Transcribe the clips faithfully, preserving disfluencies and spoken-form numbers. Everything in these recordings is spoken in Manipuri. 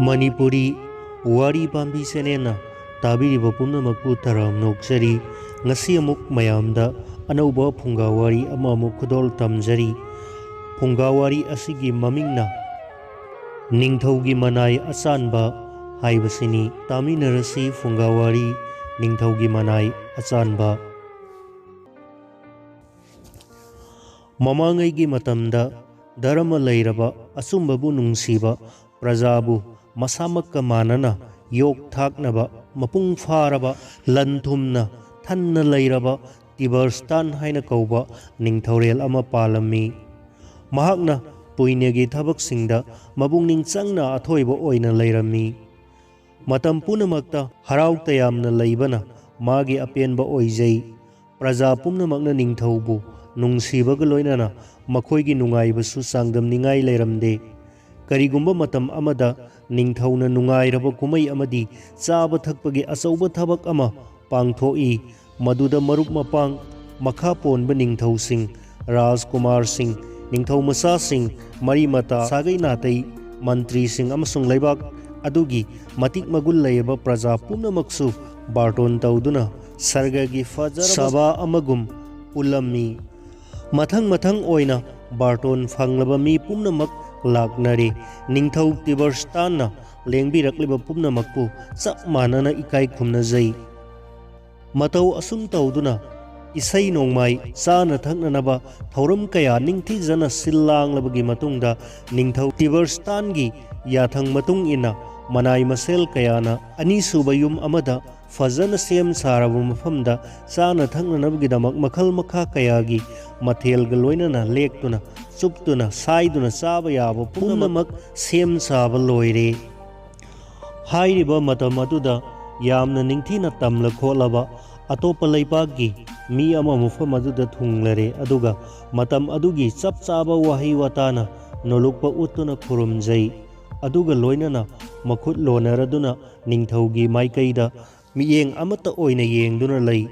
ꯃꯅꯤꯄꯨꯔꯤ ꯋꯥꯔꯤ ꯄꯥꯝꯕꯤ ꯆꯦꯅꯦꯜꯅ ꯇꯥꯕꯤꯔꯤꯕ ꯄꯨꯝꯅꯃꯛꯄꯨ ꯇꯔꯥꯝꯅ ꯑꯣꯛꯆꯔꯤ꯫ ꯉꯁꯤ ꯑꯃꯨꯛ ꯃꯌꯥꯝꯗ ꯑꯅꯧꯕ ꯐꯨꯡꯒꯥ ꯋꯥꯔꯤ ꯑꯃꯃꯨꯛ ꯈꯨꯗꯣꯜ ꯇꯝꯖꯔꯤ꯫ ꯐꯨꯡꯒꯥ ꯋꯥꯔꯤ ꯑꯁꯤꯒꯤ ꯃꯃꯤꯡꯅ ꯅꯤꯡꯊꯧꯒꯤ ꯃꯅꯥꯏ ꯑꯆꯥꯟꯕ ꯍꯥꯏꯕꯁꯤꯅꯤ꯫ ꯇꯥꯃꯤꯟꯅꯔꯁꯤ ꯐꯨꯡꯒꯥ ꯋꯥꯔꯤ ꯅꯤꯡꯊꯧꯒꯤ ꯃꯅꯥꯏ ꯑꯆꯥꯟꯕ꯫ ꯃꯃꯥꯡꯉꯩꯒꯤ ꯃꯇꯝꯗ ꯙꯔꯃ ꯂꯩꯔꯕ, ꯑꯆꯨꯝꯕꯕꯨ ꯅꯨꯡꯁꯤꯕ, ꯄ꯭ꯔꯖꯥꯕꯨ ꯃꯁꯥꯃꯛꯀ ꯃꯥꯟꯅꯅ ꯌꯣꯛ ꯊꯥꯛꯅꯕ, ꯃꯄꯨꯡ ꯐꯥꯔꯕ, ꯂꯟ ꯊꯨꯝꯅ ꯊꯟꯅ ꯂꯩꯔꯕ ꯇꯤꯕꯔꯁꯇꯥꯟ ꯍꯥꯏꯅ ꯀꯧꯕ ꯅꯤꯡꯊꯧꯔꯦꯜ ꯑꯃ ꯄꯥꯜꯂꯝꯃꯤ꯫ ꯃꯍꯥꯛꯅ ꯄꯨꯏꯅ꯭ꯌꯒꯤ ꯊꯕꯛꯁꯤꯡꯗ ꯃꯄꯨꯛꯅꯤꯡ ꯆꯪꯅ ꯑꯊꯣꯏꯕ ꯑꯣꯏꯅ ꯂꯩꯔꯝꯃꯤ꯫ ꯃꯇꯝ ꯄꯨꯝꯅꯃꯛꯇ ꯍꯔꯥꯎ ꯇꯌꯥꯝꯅ ꯂꯩꯕꯅ ꯃꯥꯒꯤ ꯑꯄꯦꯟꯕ ꯑꯣꯏꯖꯩ꯫ ꯄ꯭ꯔꯖꯥ ꯄꯨꯝꯅꯃꯛꯅ ꯅꯤꯡꯊꯧꯕꯨ ꯅꯨꯡꯁꯤꯕꯒ ꯂꯣꯏꯅꯅ ꯃꯈꯣꯏꯒꯤ ꯅꯨꯡꯉꯥꯏꯕꯁꯨ ꯆꯥꯡꯗꯝꯅꯤꯡꯉꯥꯏ ꯂꯩꯔꯝꯗꯦ꯫ ꯀꯔꯤꯒꯨꯝꯕ ꯃꯇꯝ ꯑꯃꯗ ꯅꯤꯡꯊꯧꯅ ꯅꯨꯡꯉꯥꯏꯔꯕ ꯀꯨꯝꯍꯩ ꯑꯃꯗꯤ ꯆꯥꯕ ꯊꯛꯄꯒꯤ ꯑꯆꯧꯕ ꯊꯕꯛ ꯑꯃ ꯄꯥꯡꯊꯣꯛꯏ, ꯃꯗꯨꯗ ꯃꯔꯨꯞ ꯃꯄꯥꯡ, ꯃꯈꯥ ꯄꯣꯟꯕ ꯅꯤꯡꯊꯧꯁꯤꯡ, ꯔꯥꯖꯀꯨꯃꯥꯔꯁꯤꯡ, ꯅꯤꯡꯊꯧ ꯃꯆꯥꯁꯤꯡ, ꯃꯔꯤ ꯃꯇꯥ, ꯁꯥꯒꯩ ꯅꯥꯇꯩ, ꯃꯟꯇ꯭ꯔꯤꯁꯤꯡ ꯑꯃꯁꯨꯡ ꯂꯩꯕꯥꯛ ꯑꯗꯨꯒꯤ ꯃꯇꯤꯛ ꯃꯒꯨꯟ ꯂꯩꯔꯕ ꯄ꯭ꯔꯖꯥ ꯄꯨꯝꯅꯃꯛꯁꯨ ꯕꯥꯔꯇꯣꯟ ꯇꯧꯗꯨꯅ ꯁꯔꯒꯒꯤ ꯐꯖꯔꯕ ꯁꯚꯥ ꯑꯃꯒꯨꯝ ꯄꯨꯜꯂꯝꯃꯤ꯫ ꯃꯊꯪ ꯃꯊꯪ ꯑꯣꯏꯅ ꯕꯥꯔꯇꯣꯟ ꯐꯪꯂꯕ ꯃꯤ ꯄꯨꯝꯅꯃꯛ ꯂꯥꯛꯅꯔꯦ꯫ ꯅꯤꯡꯊꯧ ꯇꯤꯕꯔꯁꯇꯥꯟꯅ ꯂꯦꯡꯕꯤꯔꯛꯂꯤꯕ ꯄꯨꯝꯅꯃꯛꯄꯨ ꯆꯞ ꯃꯥꯟꯅꯅ ꯏꯀꯥꯏ ꯈꯨꯝꯅꯖꯩ꯫ ꯃꯇꯧ ꯑꯁꯨꯝ ꯇꯧꯗꯨꯅ ꯏꯁꯩ ꯅꯣꯡꯃꯥꯏ, ꯆꯥꯅ ꯊꯛꯅꯅꯕ ꯊꯧꯔꯝ ꯀꯌꯥ ꯅꯤꯡꯊꯤꯖꯅ ꯁꯤꯜ ꯂꯥꯡꯂꯕꯒꯤ ꯃꯇꯨꯡꯗ ꯅꯤꯡꯊꯧ ꯇꯤꯕꯔꯁꯇꯥꯟꯒꯤ ꯌꯥꯊꯪ ꯃꯇꯨꯡ ꯏꯟꯅ ꯃꯅꯥꯏ ꯃꯁꯦꯜ ꯀꯌꯥꯅ ꯑꯅꯤꯁꯨꯕ ꯌꯨꯝ ꯑꯃꯗ ꯐꯖꯅ ꯁꯦꯝ ꯁꯥꯔꯕ ꯃꯐꯝꯗ ꯆꯥꯅ ꯊꯛꯅꯅꯕꯒꯤꯗꯃꯛ ꯃꯈꯜ ꯃꯈꯥ ꯀꯌꯥꯒꯤ ꯃꯊꯦꯜꯒ ꯂꯣꯏꯅꯅ ꯂꯦꯛꯇꯨꯅ, ꯆꯨꯞꯇꯨꯅ, ꯁꯥꯏꯗꯨꯅ ꯆꯥꯕ ꯌꯥꯕ ꯄꯨꯝꯅꯃꯛ ꯁꯦꯝ ꯁꯥꯕ ꯂꯣꯏꯔꯦ꯫ ꯍꯥꯏꯔꯤꯕ ꯃꯇꯝ ꯑꯗꯨꯗ ꯌꯥꯝꯅ ꯅꯤꯡꯊꯤꯅ ꯇꯝꯂ ꯈꯣꯠꯂꯕ ꯑꯇꯣꯞꯄ ꯂꯩꯄꯥꯛꯀꯤ ꯃꯤ ꯑꯃ ꯃꯐꯝ ꯑꯗꯨꯗ ꯊꯨꯡꯂꯔꯦ, ꯑꯗꯨꯒ ꯃꯇꯝ ꯑꯗꯨꯒꯤ ꯆꯞ ꯆꯥꯕ ꯋꯥꯍꯩ ꯋꯥꯇꯥꯅ ꯅꯣꯂꯨꯛꯄ ꯎꯠꯇꯨꯅ ꯈꯨꯔꯨꯝꯖꯩ꯫ ꯑꯗꯨꯒ ꯂꯣꯏꯅꯅ ꯃꯈꯨꯠ ꯂꯣꯟꯅꯔꯗꯨꯅ ꯅꯤꯡꯊꯧꯒꯤ ꯃꯥꯏꯀꯩꯗ ꯃꯤꯠꯌꯦꯡ ꯑꯃꯠꯇ ꯑꯣꯏꯅ ꯌꯦꯡꯗꯨꯅ ꯂꯩ꯫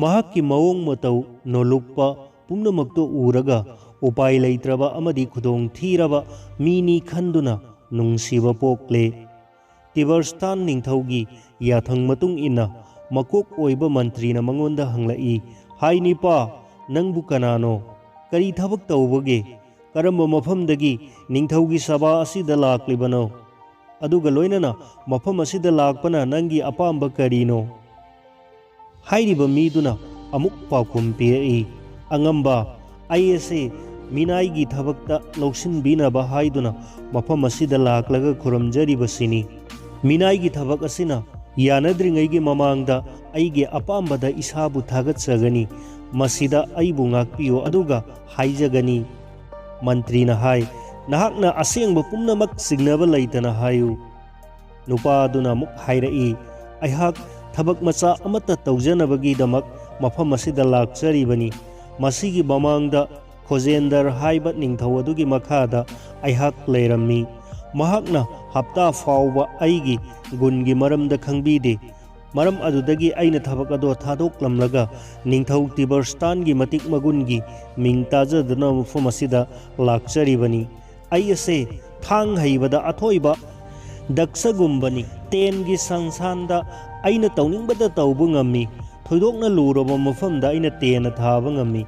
ꯃꯍꯥꯛꯀꯤ ꯃꯑꯣꯡ ꯃꯇꯧ ꯅꯣꯂꯨꯛꯄ ꯄꯨꯝꯅꯃꯛꯇꯨ ꯎꯔꯒ ꯎꯄꯥꯏ ꯂꯩꯇ꯭ꯔꯕ ꯑꯃꯗꯤ ꯈꯨꯗꯣꯡ ꯊꯤꯔꯕ ꯃꯤꯅꯤ ꯈꯟꯗꯨꯅ ꯅꯨꯡꯁꯤꯕ ꯄꯣꯛꯂꯦ꯫ ꯇꯤꯕꯔꯁꯇꯥꯟ ꯅꯤꯡꯊꯧꯒꯤ ꯌꯥꯊꯪ ꯃꯇꯨꯡ ꯏꯟꯅ ꯃꯀꯣꯛ ꯑꯣꯏꯕ ꯃꯟꯇ꯭ꯔꯤꯅ ꯃꯉꯣꯟꯗ ꯍꯪꯂꯛꯏ, "ꯍꯥꯏ ꯅꯤꯄꯥ, ꯅꯪꯕꯨ ꯀꯅꯥꯅꯣ? ꯀꯔꯤ ꯊꯕꯛ ꯇꯧꯕꯒꯦ? ꯀꯔꯝꯕ ꯃꯐꯝꯗꯒꯤ ꯅꯤꯡꯊꯧꯒꯤ ꯁꯚꯥ ꯑꯁꯤꯗ ꯂꯥꯛꯂꯤꯕꯅꯣ? ꯑꯗꯨꯒ ꯂꯣꯏꯅꯅ ꯃꯐꯝ ꯑꯁꯤꯗ ꯂꯥꯛꯄꯅ ꯅꯪꯒꯤ ꯑꯄꯥꯝꯕ ꯀꯔꯤꯅꯣ?" ꯍꯥꯏꯔꯤꯕ ꯃꯤꯗꯨꯅ ꯑꯃꯨꯛ ꯄꯥꯎꯈꯨꯝ ꯄꯤꯔꯛꯏ, "ꯑꯉꯝꯕ, ꯑꯩ ꯑꯁꯤ ꯃꯤꯅꯥꯏꯒꯤ ꯊꯕꯛꯇ ꯂꯧꯁꯤꯟꯕꯤꯅꯕ ꯍꯥꯏꯗꯨꯅ ꯃꯐꯝ ꯑꯁꯤꯗ ꯂꯥꯛꯂꯒ ꯈꯨꯔꯨꯝꯖꯔꯤꯕꯁꯤꯅꯤ꯫ ꯃꯤꯅꯥꯏꯒꯤ ꯊꯕꯛ ꯑꯁꯤꯅ ꯌꯥꯅꯗ꯭ꯔꯤꯉꯩꯒꯤ ꯃꯃꯥꯡꯗ ꯑꯩꯒꯤ ꯑꯄꯥꯝꯕꯗ ꯏꯁꯥꯕꯨ ꯊꯥꯒꯠꯆꯒꯅꯤ꯫ ꯃꯁꯤꯗ ꯑꯩꯕꯨ ꯉꯥꯛꯄꯤꯌꯨ, ꯑꯗꯨꯒ ꯍꯥꯏꯖꯒꯅꯤ꯫" ꯃꯟꯇ꯭ꯔꯤꯅ ꯍꯥꯏ, "ꯅꯍꯥꯛꯅ ꯑꯁꯦꯡꯕ ꯄꯨꯝꯅꯃꯛ ꯆꯤꯡꯅꯕ ꯂꯩꯇꯅ ꯍꯥꯏꯌꯨ꯫" ꯅꯨꯄꯥ ꯑꯗꯨꯅ ꯑꯃꯨꯛ ꯍꯥꯏꯔꯛꯏ, "ꯑꯩꯍꯥꯛ ꯊꯕꯛ ꯃꯆꯥ ꯑꯃꯠꯇ ꯇꯧꯖꯅꯕꯒꯤꯗꯃꯛ ꯃꯐꯝ ꯑꯁꯤꯗ ꯂꯥꯛꯆꯔꯤꯕꯅꯤ꯫ ꯃꯁꯤꯒꯤ ꯃꯃꯥꯡꯗ ꯈꯣꯖꯦꯟꯗꯔ ꯍꯥꯏꯕ ꯅꯤꯡꯊꯧ ꯑꯗꯨꯒꯤ ꯃꯈꯥꯗ ꯑꯩꯍꯥꯛ ꯂꯩꯔꯝꯃꯤ꯫ ꯃꯍꯥꯛꯅ ꯍꯞꯇꯥ ꯐꯥꯎꯕ ꯑꯩꯒꯤ ꯒꯨꯟꯒꯤ ꯃꯔꯝꯗ ꯈꯪꯕꯤꯗꯦ꯫ ꯃꯔꯝ ꯑꯗꯨꯗꯒꯤ ꯑꯩꯅ ꯊꯕꯛ ꯑꯗꯣ ꯊꯥꯗꯣꯛꯂꯝꯂꯒ ꯅꯤꯡꯊꯧ ꯇꯤꯕꯔꯁꯇꯥꯟꯒꯤ ꯃꯇꯤꯛ ꯃꯒꯨꯟꯒꯤ ꯃꯤꯡ ꯇꯥꯖꯗꯨꯅ ꯃꯐꯝ ꯑꯁꯤꯗ ꯂꯥꯛꯆꯔꯤꯕꯅꯤ꯫ ꯑꯩ ꯑꯁꯦ ꯊꯥꯡ ꯍꯩꯕꯗ ꯑꯊꯣꯏꯕ ꯗꯛꯁꯒꯨꯝꯕꯅꯤ꯫ ꯇꯦꯟꯒꯤ ꯁꯪꯁꯥꯟꯗ ꯑꯩꯅ ꯇꯧꯅꯤꯡꯕꯗ ꯇꯧꯕ ꯉꯝꯃꯤ꯫ ꯊꯣꯏꯗꯣꯛꯅ ꯂꯨꯔꯕ ꯃꯐꯝꯗ ꯑꯩꯅ ꯇꯦꯟꯅ ꯊꯥꯕ ꯉꯝꯃꯤ꯫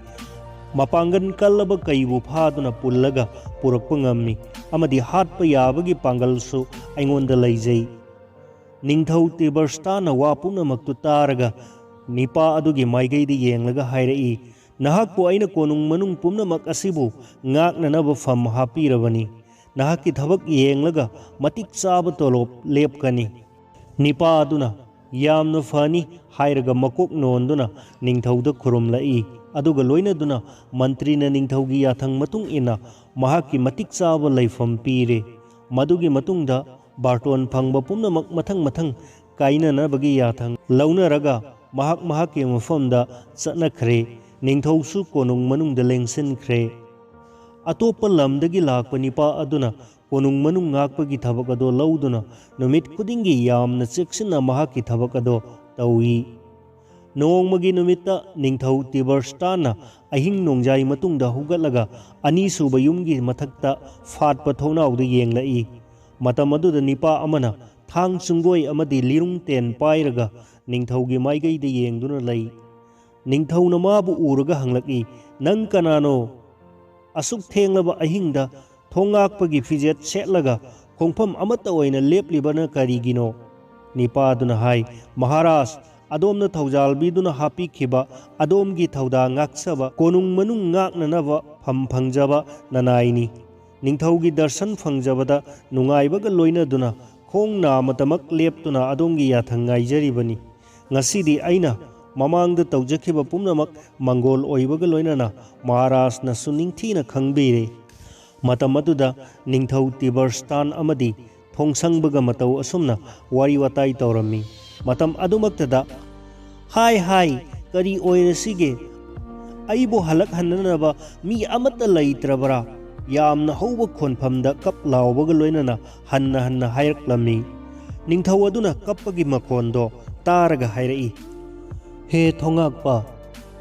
ꯃꯄꯥꯡꯒꯜ ꯀꯜꯂꯕ ꯀꯩꯕꯨ ꯐꯥꯗꯨꯅ ꯄꯨꯜꯂꯒ ꯄꯨꯔꯛꯄ ꯉꯝꯃꯤ ꯑꯃꯗꯤ ꯍꯥꯠꯄ ꯌꯥꯕꯒꯤ ꯄꯥꯡꯒꯜꯁꯨ ꯑꯩꯉꯣꯟꯗ ꯂꯩꯖꯩ꯫" ꯅꯤꯡꯊꯧ ꯇꯤꯕꯔꯁꯇꯥꯅ ꯋꯥ ꯄꯨꯝꯅꯃꯛꯇꯨ ꯇꯥꯔꯒ ꯅꯤꯄꯥ ꯑꯗꯨꯒꯤ ꯃꯥꯏꯀꯩꯗ ꯌꯦꯡꯂꯒ ꯍꯥꯏꯔꯛꯏ, "ꯅꯍꯥꯛꯄꯨ ꯑꯩꯅ ꯀꯣꯅꯨꯡ ꯃꯅꯨꯡ ꯄꯨꯝꯅꯃꯛ ꯑꯁꯤꯕꯨ ꯉꯥꯛꯅꯅꯕ ꯐꯝ ꯍꯥꯞꯄꯤꯔꯕꯅꯤ꯫ ꯅꯍꯥꯛꯀꯤ ꯊꯕꯛ ꯌꯦꯡꯂꯒ ꯃꯇꯤꯛ ꯆꯥꯕ ꯇꯣꯂꯣꯞ ꯂꯦꯞꯀꯅꯤ꯫" ꯅꯤꯄꯥ ꯑꯗꯨꯅ, "ꯌꯥꯝꯅ ꯐꯅꯤ" ꯍꯥꯏꯔꯒ ꯃꯀꯣꯛ ꯅꯣꯟꯗꯨꯅ ꯅꯤꯡꯊꯧꯗ ꯈꯨꯔꯨꯝꯂꯛꯏ꯫ ꯑꯗꯨꯒ ꯂꯣꯏꯅꯗꯨꯅ ꯃꯟꯇ꯭ꯔꯤꯅ ꯅꯤꯡꯊꯧꯒꯤ ꯌꯥꯊꯪ ꯃꯇꯨꯡ ꯏꯟꯅ ꯃꯍꯥꯛꯀꯤ ꯃꯇꯤꯛ ꯆꯥꯕ ꯂꯩꯐꯝ ꯄꯤꯔꯦ꯫ ꯃꯗꯨꯒꯤ ꯃꯇꯨꯡꯗ ꯕꯥꯔꯇꯣꯟ ꯐꯪꯕ ꯄꯨꯝꯅꯃꯛ ꯃꯊꯪ ꯃꯊꯪ ꯀꯥꯏꯅꯅꯕꯒꯤ ꯌꯥꯊꯪ ꯂꯧꯅꯔꯒ ꯃꯍꯥꯛ ꯃꯍꯥꯛꯀꯤ ꯃꯐꯝꯗ ꯆꯠꯅꯈ꯭ꯔꯦ꯫ ꯅꯤꯡꯊꯧꯁꯨ ꯀꯣꯅꯨꯡ ꯃꯅꯨꯡꯗ ꯂꯦꯡꯁꯤꯟꯈ꯭ꯔꯦ꯫ ꯑꯇꯣꯞꯄ ꯂꯝꯗꯒꯤ ꯂꯥꯛꯄ ꯅꯤꯄꯥ ꯑꯗꯨꯅ ꯀꯣꯅꯨꯡ ꯃꯅꯨꯡ ꯉꯥꯛꯄꯒꯤ ꯊꯕꯛ ꯑꯗꯣ ꯂꯧꯗꯨꯅ ꯅꯨꯃꯤꯠ ꯈꯨꯗꯤꯡꯒꯤ ꯌꯥꯝꯅ ꯆꯦꯛꯁꯤꯟꯅ ꯃꯍꯥꯛꯀꯤ ꯊꯕꯛ ꯑꯗꯣ ꯇꯧꯏ꯫ ꯅꯣꯡꯃꯒꯤ ꯅꯨꯃꯤꯠꯇ ꯅꯤꯡꯊꯧ ꯇꯤꯕꯔꯁꯇꯥꯟꯅ ꯑꯍꯤꯡ ꯅꯣꯡꯖꯥꯏ ꯃꯇꯨꯡꯗ ꯍꯧꯒꯠꯂꯒ ꯑꯅꯤꯁꯨꯕ ꯌꯨꯝꯒꯤ ꯃꯊꯛꯇ ꯐꯥꯠꯄ ꯊꯣꯡꯅꯥꯎꯗ ꯌꯦꯡꯂꯛꯏ꯫ ꯃꯇꯝ ꯑꯗꯨꯗ ꯅꯤꯄꯥ ꯑꯃꯅ ꯊꯥꯡ ꯆꯨꯡꯒꯣꯏ ꯑꯃꯗꯤ ꯂꯤꯔꯨꯡ ꯇꯦꯟ ꯄꯥꯏꯔꯒ ꯅꯤꯡꯊꯧꯒꯤ ꯃꯥꯏꯀꯩꯗ ꯌꯦꯡꯗꯨꯅ ꯂꯩ꯫ ꯅꯤꯡꯊꯧꯅ ꯃꯥꯕꯨ ꯎꯔꯒ ꯍꯪꯂꯛꯏ, "ꯅꯪ ꯀꯅꯥꯅꯣ? ꯑꯁꯨꯛ ꯊꯦꯡꯂꯕ ꯑꯍꯤꯡꯗ ꯊꯣꯡꯉꯥꯛꯄꯒꯤ ꯐꯤꯖꯦꯠ ꯁꯦꯠꯂꯒ ꯈꯣꯡꯐꯝ ꯑꯃꯠꯇ ꯑꯣꯏꯅ ꯂꯦꯞꯂꯤꯕꯅ ꯀꯔꯤꯒꯤꯅꯣ?" ꯅꯤꯄꯥꯗꯨꯅ ꯍꯥꯏ, "ꯃꯍꯥꯔꯥꯖ, ꯑꯗꯣꯝꯅ ꯊꯧꯖꯥꯜꯕꯤꯗꯨꯅ ꯍꯥꯞꯄꯤꯈꯤꯕ ꯑꯗꯣꯝꯒꯤ ꯊꯧꯗꯥ ꯉꯥꯛꯆꯕ, ꯀꯣꯅꯨꯡ ꯃꯅꯨꯡ ꯉꯥꯛꯅꯅꯕ ꯐꯝ ꯐꯪꯖꯕ ꯅꯅꯥꯏꯅꯤ꯫ ꯅꯤꯡꯊꯧꯒꯤ ꯗꯔꯁꯟ ꯐꯪꯖꯕꯗ ꯅꯨꯡꯉꯥꯏꯕꯒ ꯂꯣꯏꯅꯗꯨꯅ ꯈꯣꯡ ꯅꯥꯃꯇꯃꯛ ꯂꯦꯞꯇꯨꯅ ꯑꯗꯣꯝꯒꯤ ꯌꯥꯊꯪ ꯉꯥꯏꯖꯔꯤꯕꯅꯤ꯫ ꯉꯁꯤꯗꯤ ꯑꯩꯅ ꯃꯃꯥꯡꯗ ꯇꯧꯖꯈꯤꯕ ꯄꯨꯝꯅꯃꯛ ꯃꯪꯒꯣꯜ ꯑꯣꯏꯕꯒ ꯂꯣꯏꯅꯅ ꯃꯍꯥꯔꯥꯖꯅꯁꯨ ꯅꯤꯡꯊꯤꯅ ꯈꯪꯕꯤꯔꯦ꯫" ꯃꯇꯝ ꯑꯗꯨꯗ ꯅꯤꯡꯊꯧ ꯇꯤꯕꯔꯁꯇꯥꯟ ꯑꯃꯗꯤ ꯊꯣꯡꯁꯪꯕꯒ ꯃꯇꯧ ꯑꯁꯨꯝꯅ ꯋꯥꯔꯤ ꯋꯥꯇꯥꯏ ꯇꯧꯔꯝꯃꯤ꯫ ꯃꯇꯝ ꯑꯗꯨꯃꯛꯇꯗ, "ꯍꯥꯏ, ꯍꯥꯏ, ꯀꯔꯤ ꯑꯣꯏꯔꯁꯤꯒꯦ? ꯑꯩꯕꯨ ꯍꯜꯂꯛꯍꯟꯅꯅꯕ ꯃꯤ ꯑꯃꯠꯇ ꯂꯩꯇ꯭ꯔꯕ꯭ꯔꯥ?" ꯌꯥꯝꯅ ꯍꯧꯕ ꯈꯣꯟꯐꯝꯗ ꯀꯞ ꯂꯥꯎꯕꯒ ꯂꯣꯏꯅꯅ ꯍꯟꯅ ꯍꯟꯅ ꯍꯥꯏꯔꯛꯂꯝꯃꯤ꯫ ꯅꯤꯡꯊꯧ ꯑꯗꯨꯅ ꯀꯞꯄꯒꯤ ꯃꯈꯣꯟꯗꯣ ꯇꯥꯔꯒ ꯍꯥꯏꯔꯛꯏ, "ꯍꯦ ꯊꯣꯉꯥꯛꯄ,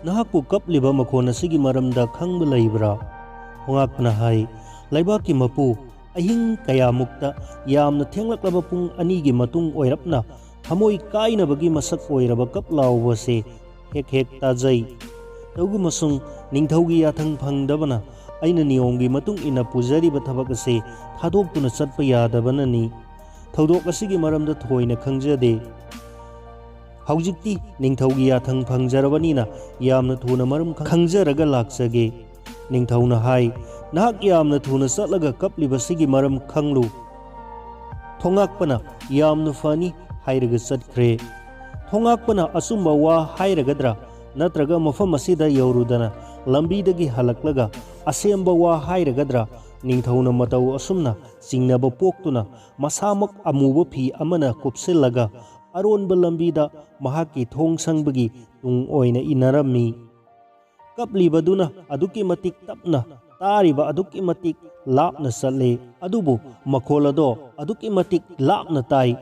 ꯅꯍꯥꯛꯄꯨ ꯀꯞꯂꯤꯕ ꯃꯈꯣꯟ ꯑꯁꯤꯒꯤ ꯃꯔꯝꯗ ꯈꯪꯕ ꯂꯩꯕ꯭ꯔꯥ?" ꯊꯣꯉꯥꯛꯄꯅ ꯍꯥꯏ, "ꯂꯩꯕꯥꯛꯀꯤ ꯃꯄꯨ, ꯑꯍꯤꯡ ꯀꯌꯥꯃꯨꯛꯇ ꯌꯥꯝꯅ ꯊꯦꯡꯂꯛꯂꯕ ꯄꯨꯡ ꯑꯅꯤꯒꯤ ꯃꯇꯨꯡ ꯑꯣꯏꯔꯞꯅ ꯊꯃꯣꯏ ꯀꯥꯏꯅꯕꯒꯤ ꯃꯁꯛ ꯑꯣꯏꯔꯕ ꯀꯞ ꯂꯥꯎꯕꯁꯦ ꯍꯦꯛ ꯍꯦꯛ ꯇꯥꯖꯩ꯫ ꯇꯧꯒꯨꯝꯕꯁꯨꯡ ꯅꯤꯡꯊꯧꯒꯤ ꯌꯥꯊꯪ ꯐꯪꯗꯕꯅ ꯑꯩꯅ ꯅꯤꯌꯣꯝꯒꯤ ꯃꯇꯨꯡ ꯏꯟꯅ ꯄꯨꯖꯔꯤꯕ ꯊꯕꯛ ꯑꯁꯦ ꯊꯥꯗꯣꯛꯇꯨꯅ ꯆꯠꯄ ꯌꯥꯗꯕꯅꯅꯤ꯫ ꯊꯧꯗꯣꯛ ꯑꯁꯤꯒꯤ ꯃꯔꯝꯗ ꯊꯣꯏꯅ ꯈꯪꯖꯗꯦ꯫ ꯍꯧꯖꯤꯛꯇꯤ ꯅꯤꯡꯊꯧꯒꯤ ꯌꯥꯊꯪ ꯐꯪꯖꯔꯕꯅꯤꯅ ꯌꯥꯝꯅ ꯊꯨꯅ ꯃꯔꯝ ꯈꯪꯖꯔꯒ ꯂꯥꯛꯆꯒꯦ꯫ ꯅꯤꯡꯊꯧꯅ ꯍꯥꯏ, ꯅꯍꯥꯛ ꯌꯥꯝꯅ ꯊꯨꯅ ꯆꯠꯂꯒ ꯀꯞꯂꯤꯕꯁꯤꯒꯤ ꯃꯔꯝ ꯈꯪꯂꯨ꯫ ꯊꯣꯉꯥꯛꯄꯅ ꯌꯥꯝꯅ ꯐꯅꯤ ꯍꯥꯏꯔꯒ ꯆꯠꯈ꯭ꯔꯦ꯫ ꯊꯣꯉꯥꯛꯄꯅ ꯑꯆꯨꯝꯕ ꯋꯥ ꯍꯥꯏꯔꯒꯗ꯭ꯔꯥ, ꯅꯠꯇ꯭ꯔꯒ ꯃꯐꯝ ꯑꯁꯤꯗ ꯌꯧꯔꯨꯗꯅ ꯂꯝꯕꯤꯗꯒꯤ ꯍꯜꯂꯛꯂꯒ ꯑꯁꯦꯝꯕ ꯋꯥ ꯍꯥꯏꯔꯒꯗ꯭ꯔꯥ, ꯅꯤꯡꯊꯧꯅ ꯃꯇꯧ ꯑꯁꯨꯝꯅ ꯆꯤꯡꯅꯕ ꯄꯣꯛꯇꯨꯅ ꯃꯁꯥꯃꯛ ꯑꯃꯨꯕ ꯐꯤ ꯑꯃꯅ ꯀꯨꯞꯁꯤꯜꯂꯒ ꯑꯔꯣꯟꯕ ꯂꯝꯕꯤꯗ ꯃꯍꯥꯛꯀꯤ ꯊꯣꯡ ꯁꯪꯕꯒꯤ ꯇꯨꯡ ꯑꯣꯏꯅ ꯏꯟꯅꯔꯝꯃꯤ꯫ ꯀꯞꯂꯤꯕꯗꯨꯅ ꯑꯗꯨꯛꯀꯤ ꯃꯇꯤꯛ ꯇꯞꯅ, ꯇꯥꯔꯤꯕ ꯑꯗꯨꯛꯀꯤ ꯃꯇꯤꯛ ꯂꯥꯞꯅ ꯆꯠꯂꯤ, ꯑꯗꯨꯕꯨ ꯃꯈꯣꯜ ꯑꯗꯣ ꯑꯗꯨꯛꯀꯤ ꯃꯇꯤꯛ ꯂꯥꯞꯅ ꯇꯥꯏ꯫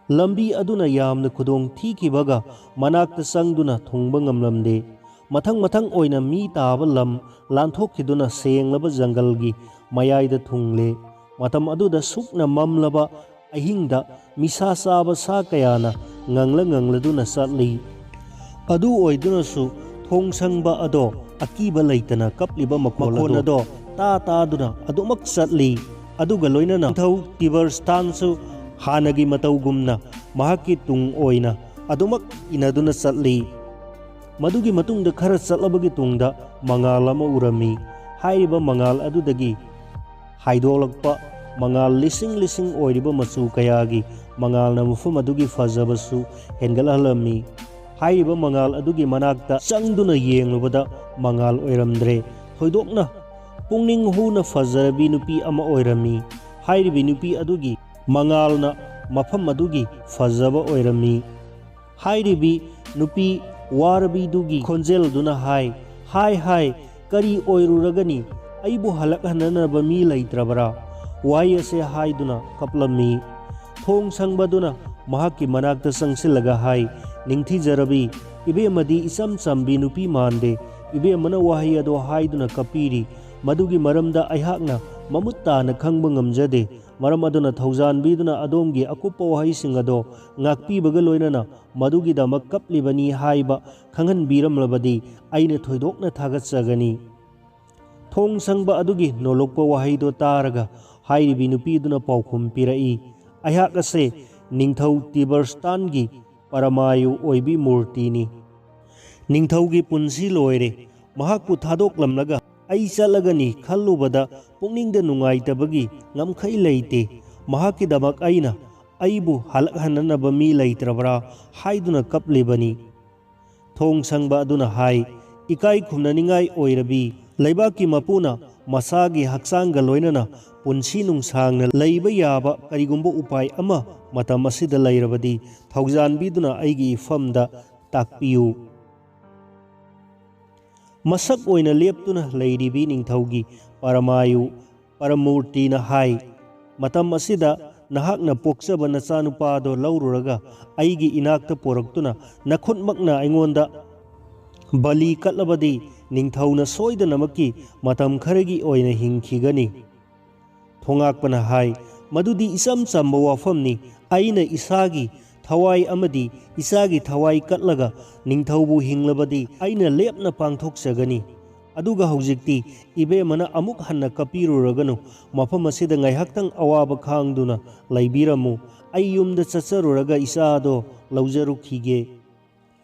ꯂꯝꯕꯤ ꯑꯗꯨꯅ ꯌꯥꯝꯅ ꯈꯨꯗꯣꯡ ꯊꯤꯈꯤꯕꯒ ꯃꯅꯥꯛꯇ ꯆꯪꯗꯨꯅ ꯊꯨꯡꯕ ꯉꯝꯂꯝꯗꯦ꯫ ꯃꯊꯪ ꯃꯊꯪ ꯑꯣꯏꯅ ꯃꯤ ꯇꯥꯕ ꯂꯝ ꯂꯥꯟꯊꯣꯛꯈꯤꯗꯨꯅ ꯁꯦꯡꯂꯕ ꯖꯪꯒꯜꯒꯤ ꯃꯌꯥꯏꯗ ꯊꯨꯡꯂꯦ꯫ ꯃꯇꯝ ꯑꯗꯨꯗ ꯁꯨꯛꯅ ꯃꯝꯂꯕ ꯑꯍꯤꯡꯗ ꯃꯤꯁꯥ ꯆꯥꯕ ꯁꯥ ꯀꯌꯥꯅ ꯉꯪꯂ ꯉꯪꯂꯗꯨꯅ ꯆꯠꯂꯤ꯫ ꯑꯗꯨ ꯑꯣꯏꯗꯨꯅꯁꯨ ꯊꯣꯡꯁꯪꯕ ꯑꯗꯣ ꯑꯀꯤꯕ ꯂꯩꯇꯅ ꯀꯞꯂꯤꯕ ꯃꯈꯣꯜ ꯃꯈꯣꯜ ꯑꯗꯣ ꯑꯗꯣ ꯇꯥ ꯇꯥꯗꯨꯅ ꯑꯗꯨꯃꯛ ꯆꯠꯂꯤ꯫ ꯑꯗꯨꯒ ꯂꯣꯏꯅꯅ ꯅꯤꯡꯊꯧ ꯇꯤꯕꯔꯁꯇꯥꯟꯁꯨ ꯍꯥꯟꯅꯒꯤ ꯃꯇꯧꯒꯨꯝꯅ ꯃꯍꯥꯛꯀꯤ ꯇꯨꯡ ꯑꯣꯏꯅ ꯑꯗꯨꯃꯛ ꯏꯟꯅꯗꯨꯅ ꯆꯠꯂꯤ꯫ ꯃꯗꯨꯒꯤ ꯃꯇꯨꯡꯗ ꯈꯔ ꯆꯠꯂꯕꯒꯤ ꯇꯨꯡꯗ ꯃꯉꯥꯜ ꯑꯃ ꯎꯔꯝꯃꯤ꯫ ꯍꯥꯏꯔꯤꯕ ꯃꯉꯥꯜ ꯑꯗꯨꯗꯒꯤ ꯍꯥꯏꯗꯣꯛꯂꯛꯄ ꯃꯉꯥꯜ ꯂꯤꯁꯤꯡ ꯂꯤꯁꯤꯡ ꯑꯣꯏꯔꯤꯕ ꯃꯆꯨ ꯀꯌꯥꯒꯤ ꯃꯉꯥꯜꯅ ꯃꯐꯝ ꯑꯗꯨꯒꯤ ꯐꯖꯕꯁꯨ ꯍꯦꯟꯒꯠꯍꯜꯂꯝꯃꯤ꯫ ꯍꯥꯏꯔꯤꯕ ꯃꯉꯥꯜ ꯑꯗꯨꯒꯤ ꯃꯅꯥꯛꯇ ꯆꯪꯗꯨꯅ ꯌꯦꯡꯂꯨꯕꯗ ꯃꯉꯥꯜ ꯑꯣꯏꯔꯝꯗ꯭ꯔꯦ꯫ ꯊꯣꯏꯗꯣꯛꯅ ꯄꯨꯛꯅꯤꯡ ꯍꯨꯅ ꯐꯖꯔꯕꯤ ꯅꯨꯄꯤ ꯑꯃ ꯑꯣꯏꯔꯝꯃꯤ꯫ ꯍꯥꯏꯔꯤꯕꯤ ꯅꯨꯄꯤ ꯑꯗꯨꯒꯤ ꯃꯉꯥꯜꯅ ꯃꯐꯝ ꯑꯗꯨꯒꯤ ꯐꯖꯕ ꯑꯣꯏꯔꯝꯃꯤ꯫ ꯍꯥꯏꯔꯤꯕꯤ ꯅꯨꯄꯤ ꯋꯥꯔꯕꯤꯗꯨꯒꯤ ꯈꯣꯟꯖꯦꯜꯗꯨꯅ ꯍꯥꯏ, "ꯍꯥꯏ, ꯍꯥꯏ, ꯀꯔꯤ ꯑꯣꯏꯔꯨꯔꯒꯅꯤ? ꯑꯩꯕꯨ ꯍꯜꯂꯛꯍꯟꯅꯅꯕ ꯃꯤ ꯂꯩꯇ꯭ꯔꯕꯔꯥ?" ꯋꯥꯍꯩ ꯑꯁꯦ ꯍꯥꯏꯗꯨꯅ ꯀꯞꯂꯝꯃꯤ꯫ ꯊꯣꯡ ꯁꯪꯕꯗꯨꯅ ꯃꯍꯥꯛꯀꯤ ꯃꯅꯥꯛꯇ ꯆꯪꯁꯤꯜꯂꯒ ꯍꯥꯏ, "ꯅꯤꯡꯊꯤꯖꯔꯕꯤ, ꯏꯕꯦꯝꯃꯗꯤ ꯏꯆꯝ ꯆꯝꯕꯤ ꯅꯨꯄꯤ ꯃꯥꯟꯗꯦ꯫ ꯏꯕꯦꯝꯃꯅ ꯋꯥꯍꯩ ꯑꯗꯣ ꯍꯥꯏꯗꯨꯅ ꯀꯞꯄꯤꯔꯤ꯫ ꯃꯗꯨꯒꯤ ꯃꯔꯝꯗ ꯑꯩꯍꯥꯛꯅ ꯃꯃꯨꯠ ꯇꯥꯅ ꯈꯪꯕ ꯉꯝꯖꯗꯦ꯫ ꯃꯔꯝ ꯑꯗꯨꯅ ꯊꯧꯖꯥꯟꯕꯤꯗꯨꯅ ꯑꯗꯣꯝꯒꯤ ꯑꯀꯨꯞꯄ ꯋꯥꯍꯩꯁꯤꯡ ꯑꯗꯣ ꯉꯥꯛꯄꯤꯕꯒ ꯂꯣꯏꯅꯅ ꯃꯗꯨꯒꯤꯗꯃꯛ ꯀꯞꯂꯤꯕꯅꯤ ꯍꯥꯏꯕ ꯈꯪꯍꯟꯕꯤꯔꯝꯂꯕꯗꯤ ꯑꯩꯅ ꯊꯣꯏꯗꯣꯛꯅ ꯊꯥꯒꯠꯆꯒꯅꯤ꯫" ꯊꯣꯡ ꯁꯪꯕ ꯑꯗꯨꯒꯤ ꯅꯣꯂꯣꯛꯄ ꯋꯥꯍꯩꯗꯣ ꯇꯥꯔꯒ ꯍꯥꯏꯔꯤꯕꯤ ꯅꯨꯄꯤꯗꯨꯅ ꯄꯥꯎꯈꯨꯝ ꯄꯤꯔꯛꯏ, "ꯑꯩꯍꯥꯛ ꯑꯁꯦ ꯅꯤꯡꯊꯧ ꯇꯤꯕꯔꯁꯇꯥꯟꯒꯤ ꯄꯔꯃꯥꯌꯨ ꯑꯣꯏꯕꯤ ꯃꯨꯔꯇꯤꯅꯤ꯫ ꯅꯤꯡꯊꯧꯒꯤ ꯄꯨꯟꯁꯤ ꯂꯣꯏꯔꯦ꯫ ꯃꯍꯥꯛꯄꯨ ꯊꯥꯗꯣꯛꯂꯝꯂꯒ ꯑꯩ ꯆꯠꯂꯒꯅꯤ ꯈꯜꯂꯨꯕꯗ ꯄꯨꯛꯅꯤꯡꯗ ꯅꯨꯡꯉꯥꯏꯇꯕꯒꯤ ꯉꯝꯈꯩ ꯂꯩꯇꯦ꯫ ꯃꯍꯥꯛꯀꯤꯗꯃꯛ ꯑꯩꯅ ꯑꯩꯕꯨ ꯍꯜꯂꯛꯍꯟꯅꯅꯕ ꯃꯤ ꯂꯩꯇ꯭ꯔꯕ꯭ꯔꯥ ꯍꯥꯏꯗꯨꯅ ꯀꯞꯂꯤꯕꯅꯤ꯫" ꯊꯣꯡ ꯁꯪꯕ ꯑꯗꯨꯅ ꯍꯥꯏ, "ꯏꯀꯥꯏ ꯈꯨꯝꯅꯅꯤꯡꯉꯥꯏ ꯑꯣꯏꯔꯕꯤ, ꯂꯩꯕꯥꯛꯀꯤ ꯃꯄꯨꯅ ꯃꯁꯥꯒꯤ ꯍꯛꯆꯥꯡꯒ ꯂꯣꯏꯅꯅ ꯄꯨꯟꯁꯤ ꯅꯨꯡꯁꯥꯡꯅ ꯂꯩꯕ ꯌꯥꯕ ꯀꯔꯤꯒꯨꯝꯕ ꯎꯄꯥꯏ ꯑꯃ ꯃꯇꯝ ꯑꯁꯤꯗ ꯂꯩꯔꯕꯗꯤ ꯊꯧꯖꯥꯟꯕꯤꯗꯨꯅ ꯑꯩꯒꯤ ꯏꯐꯝꯗ ꯇꯥꯛꯄꯤꯌꯨ꯫" ꯃꯁꯛ ꯑꯣꯏꯅ ꯂꯦꯞꯇꯨꯅ ꯂꯩꯔꯤꯕꯤ ꯅꯤꯡꯊꯧꯒꯤ ꯄꯔꯃꯥꯌꯨ ꯄꯔꯃꯨꯔꯇꯤꯅ ꯍꯥꯏ, "ꯃꯇꯝ ꯑꯁꯤꯗ ꯅꯍꯥꯛꯅ ꯄꯣꯛꯆꯕ ꯅꯆꯥꯅꯨꯄꯥꯗꯣ ꯂꯧꯔꯨꯔꯒ ꯑꯩꯒꯤ ꯏꯅꯥꯛꯇ ꯄꯨꯔꯛꯇꯨꯅ ꯅꯈꯨꯠꯃꯛꯅ ꯑꯩꯉꯣꯟꯗ ꯕꯂꯤ ꯀꯠꯂꯕꯗꯤ ꯅꯤꯡꯊꯧꯅ ꯁꯣꯏꯗꯅꯃꯛꯀꯤ ꯃꯇꯝ ꯈꯔꯒꯤ ꯑꯣꯏꯅ ꯍꯤꯡꯈꯤꯒꯅꯤ꯫" ꯊꯣꯉꯥꯛꯄꯅ ꯍꯥꯏ, "ꯃꯗꯨꯗꯤ ꯏꯆꯝ ꯆꯝꯕ ꯋꯥꯐꯝꯅꯤ꯫ ꯑꯩꯅ ꯏꯁꯥꯒꯤ ꯊꯋꯥꯏ ꯑꯃꯗꯤ ꯏꯆꯥꯒꯤ ꯊꯋꯥꯏ ꯀꯠꯂꯒ ꯅꯤꯡꯊꯧꯕꯨ ꯍꯤꯡꯂꯕꯗꯤ ꯑꯩꯅ ꯂꯦꯞꯅ ꯄꯥꯡꯊꯣꯛꯆꯒꯅꯤ꯫ ꯑꯗꯨꯒ ꯍꯧꯖꯤꯛꯇꯤ ꯏꯕꯦꯝꯃꯅ ꯑꯃꯨꯛ ꯍꯟꯅ ꯀꯞꯄꯤꯔꯨꯔꯒꯅꯨ꯫ ꯃꯐꯝ ꯑꯁꯤꯗ ꯉꯥꯏꯍꯥꯛꯇꯪ ꯑꯋꯥꯕ ꯈꯥꯡꯗꯨꯅ ꯂꯩꯕꯤꯔꯝꯃꯨ꯫ ꯑꯩ ꯌꯨꯝꯗ ꯆꯠꯆꯔꯨꯔꯒ ꯏꯆꯥꯗꯣ ꯂꯧꯖꯔꯨꯈꯤꯒꯦ"꯫